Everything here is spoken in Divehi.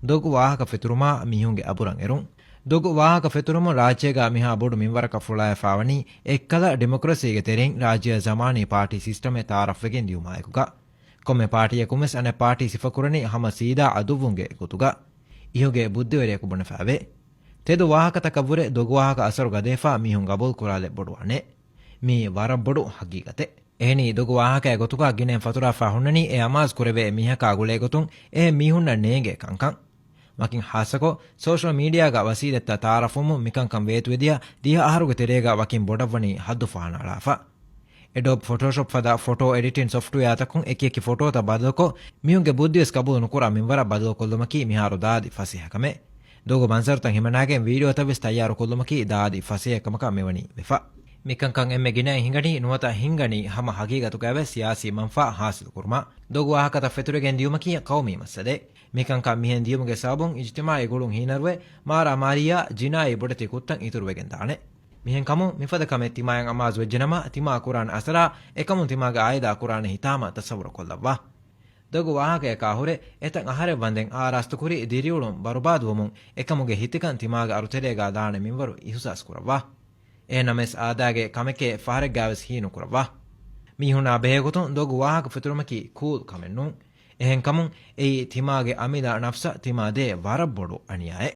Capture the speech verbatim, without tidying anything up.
ދޮގު ވާހަކަ ފެތުރުމާ މީހުންގެ އަބުރަށް އެރުން. ދޮގު ވާހަކަ ފެތުރުމުން ރާއްޖޭގަ މިހާ ބޮޑު މިންވަރަކަށް ފުޅާއެފާވަނީ އެއްކަލަ ޑިމޮކްރަސީގެ ތެރެއިން ރާއްޖެއަށް ޒަމާނީ ޕާޓީ ސިސްޓަމެއް ތައާރަފްވެގެން ދިޔުމާއެކުގަ. ކޮންމެ ޕާޓީއަކުންވެސް އަނެއް ޕާޓީ ސިފަކުރަނީ ހަމަ ސީދާ އަދުއްވުމުގެ ގޮތުގަ. އިހުގެ ބުއްދިވެރިޔަކު ބުނެފައިވޭ. ތެދު ވާހަކަތަކަށްވުރެ ދޮގު ވާހަކަ އަސަރު ގަދަވެފަ މީހުން ގަބޫލުކުރާލެއް ބޮޑުވާނެ. މީ ވަރަށް ބޮޑު ހަގީގަތެއް. އެހެނީ ދޮގު ވާހަކައެއް ގޮތުގަ ގިނައިން ފަތުރާފަ ހުންނަނީ އެ އަމާޒު ކުރެވޭ މީހަކާ ގުޅޭގޮތުން އެހެން މީހުންނަށް ނޭނގޭ ކަންކަން. ވަކިން ހާއްސަކޮށް ސޯޝަލް މީޑިއާގަ ވަސީލަތްތައް ތައާރަފްވުމުން މިކަންކަން ވޭތުވެދިޔަ ދިހަ އަހަރުގެ ތެރޭގަ ވަކިން ބޮޑަށްވަނީ ހައްދު ފަހަނައަޅާފަ. އެޑޯބް ފޮޓޯޝޮޕް ފަދަ ފޮޓޯ އެޑިޓިން ސޮފްޓްވެއާތަކުން އެކިއެކި ފޮޓޯތައް ބަދަލުކޮށް، މީހުންގެ ބުއްދިވެސް ގަބޫލު ނުކުރާ މިންވަރަށް ބަދަލުކޮށްލުމަކީ މިހާރު ދާދި ފަސޭހަކަމެއް. ދޮގު މަންޒަރުތައް ހިމަނާގެން ވީޑިއޯތައްވެސް ތައްޔާރުކޮށްލުމަކީ ދާދި ފަސޭހަކަމަކަށް މިވަނީ ވެފަ. މިކަންކަން އެންމެ ގިނައިން ހިނގަނީ ނުވަތަ ހިންގަނީ ހަމަ ހަގީގަތުގައިވެސް ސިޔާސީ މަންފާ ހާސިލުކުރުމަށް. ދޮގު ވާހަކަތައް ފެތުރިގެން ދިޔުމަކީ ޤައުމީ މައްސަލައެއް. މިކަންކަން މިހެން ދިޔުމުގެ ސަބަބުން އިޖްތިމާޢީ ގުޅުން ހީނަރުވެ، މާރާމާރީއާ، ޖިނާއީ ބޮޑެތި ކުށްތައް އިތުރުވެގެން ދާނެ. މިހެންކަމުން މިފަދަ ކަމެއް ތިމާޔަށް އަމާޒުވެއްޖެނަމަ، ތިމާ ކުރާނެ އަސަރާ އެކަމުން ތިމާގެ އާއިލާ ކުރާނެ ހިތާމަ ތަޞައްވުރުކޮށްލައްވާ. ދޮގު ވާހަކަޔަކާ ހުރެ އެތައް އަހަރެއް ވަންދެން އާ ރާސްތުކުރި ދިރިއުޅުން ބަރުބާދުވުމުން އެކަމުގެ ހިތިކަން ތިމާގެ އަރުތެރޭގަ ދާނެ މިންވަރު އިހުސާސް ކުރައްވާ. އެހެންނަމަވެސް އާދައިގެ ކަމެކޭ ފަހަރެއްގައިވެސް ހީނުކުރައްވާ. މީހުންނާ ބެހޭގޮތުން ދޮގު ވާހަކަ ފެތުރުމަކީ ކޫލް ކަމެއް ނޫން. އެހެންކަމުން އެއީ ތިމާގެ އަމިއްލަ ނަފްސަށް ތިމާ ދޭ ވަރަށް ބޮޑު އަނިޔާއެއް.